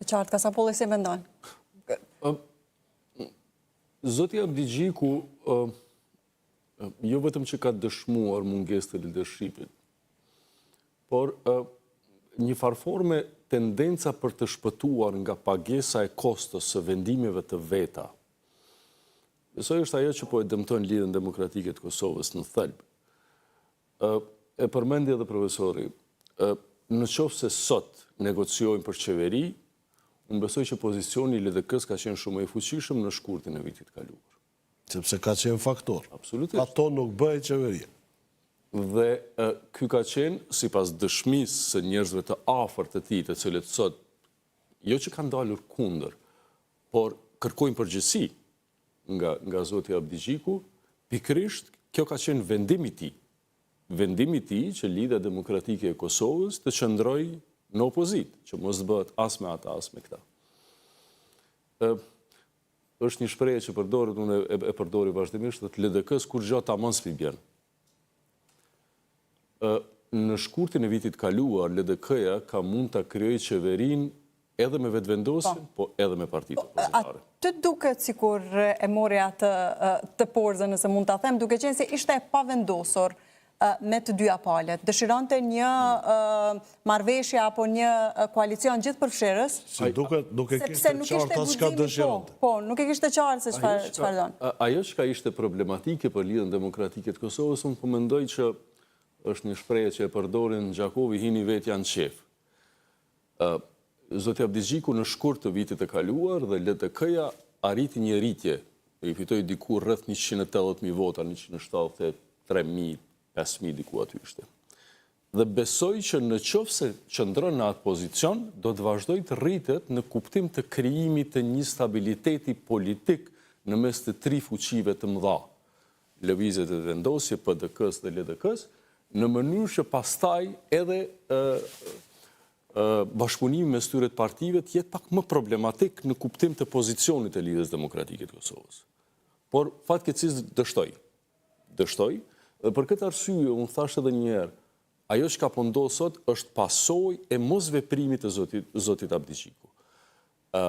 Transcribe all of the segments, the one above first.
Qartë, Kasapolli si mendon? Zoti Abdixhiku jo vetëm që ka dëshmuar mungesë të leadershipit, por një farë forme tendenca për të shpëtuar nga pagesa e kostos së vendimeve të veta. Besoj është ajo që po e dëmton Lidhjen Demokratike të Kosovës në thelb. E përmendi edhe profesori, në qoftë se sot negociojmë për qeveri, unë besoj që pozicioni i LDK-së ka qenë shumë më i fuqishëm në shkurtin e vitit kaluar. Sepse ka qenë faktor. Absolutisht. Pa to nuk bëhej qeveria. Dhe ky ka qenë, sipas dëshmisë së njerëzve të afërt të tij, të cilët sot jo që kanë dalur kundër, por kërkojnë përgjegjësi nga nga zoti Abdixhiku, pikërisht kjo ka qenë vendim i tij. Vendim i tij që Lidhja Demokratike e Kosovës të qëndrojë në opozitë, që mos të bëhet as me ata as me këta. Ë është një shprehje që përdoret, unë e, e përdori vazhdimisht, thotë LDK-s kurgjo tamon s'pi bjen. Ë në shkurtin e vitit kaluar LDK-ja ka mund ta krijojë qeverinë edhe me Vetëvendosjen, po edhe me partitë Po, a opozitare. të duket sikur e mori atë të porzën, nëse mund ta them, duke qenë se ishte e pavendosur me të dyja palët. Dëshironte një marrëveshje apo një koalicion gjithëpërfshirës, Si duket, nuk e sepse kishte nuk ishte qartë as çka guximi, po, dëshironte. po, nuk e kishte qartë se çfarë çfarë don. Ajo çka ishte problematike për Lidhjen Demokratike të Kosovës, unë po mendoj që është një shprehje që e përdorin në Gjakovë, i hini vetja në qef. Ë Zoti Abdixhiku në shkurt të vitit të kaluar dhe LDK-ja arriti një rritje, i fitoi diku rreth 180.000 vota, 173.000, 5.000 diku aty ishte. Dhe besoj që në qoftë se qëndron në atë pozicion, do të vazhdoj të rritet në kuptim të krijimit të një stabiliteti politik në mes të tri fuqive të mëdha, Lëvizjes Vetëvendosje, PDK-s dhe LDK-s, në mënyrë që pastaj edhe bashkëpunimi mes tyre të partive të jetë pak më problematik në kuptim të pozicionit të Lidhjes Demokratike të Kosovës. Por fatkeqësisht dështoi. Dështoi dhe për këtë arsye unë thash edhe një herë, ajo çka po ndodh sot është pasojë e mosveprimit të zotit zotit Abdixhiku. Ë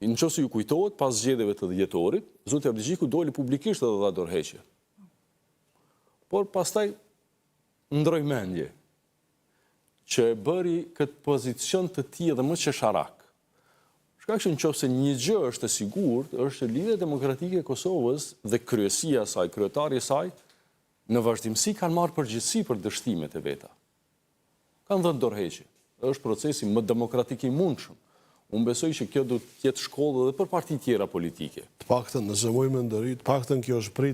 në qoftë se ju kujtohet, pas zgjedhjeve të dhjetorit, zoti Abdixhiku doli publikisht edhe dha dorëheqje. Por pastaj ndroi mendje që e bëri këtë pozicion të tij edhe më qesharak. Shkak që në qoftë se një gjë është e sigurt, është që Lidhja Demokratike e Kosovës dhe kryesia e saj, kryetari i saj, në vazhdimësi kanë marrë përgjegjësi për dështimet e veta. Kanë dhënë dorëheqje. Është procesi më demokratik i mundshëm. Unë besoj që kjo do të jetë shkollë edhe për parti tjera politike. Të paktën, nëse muj me ndërhy, të paktën kjo është prit.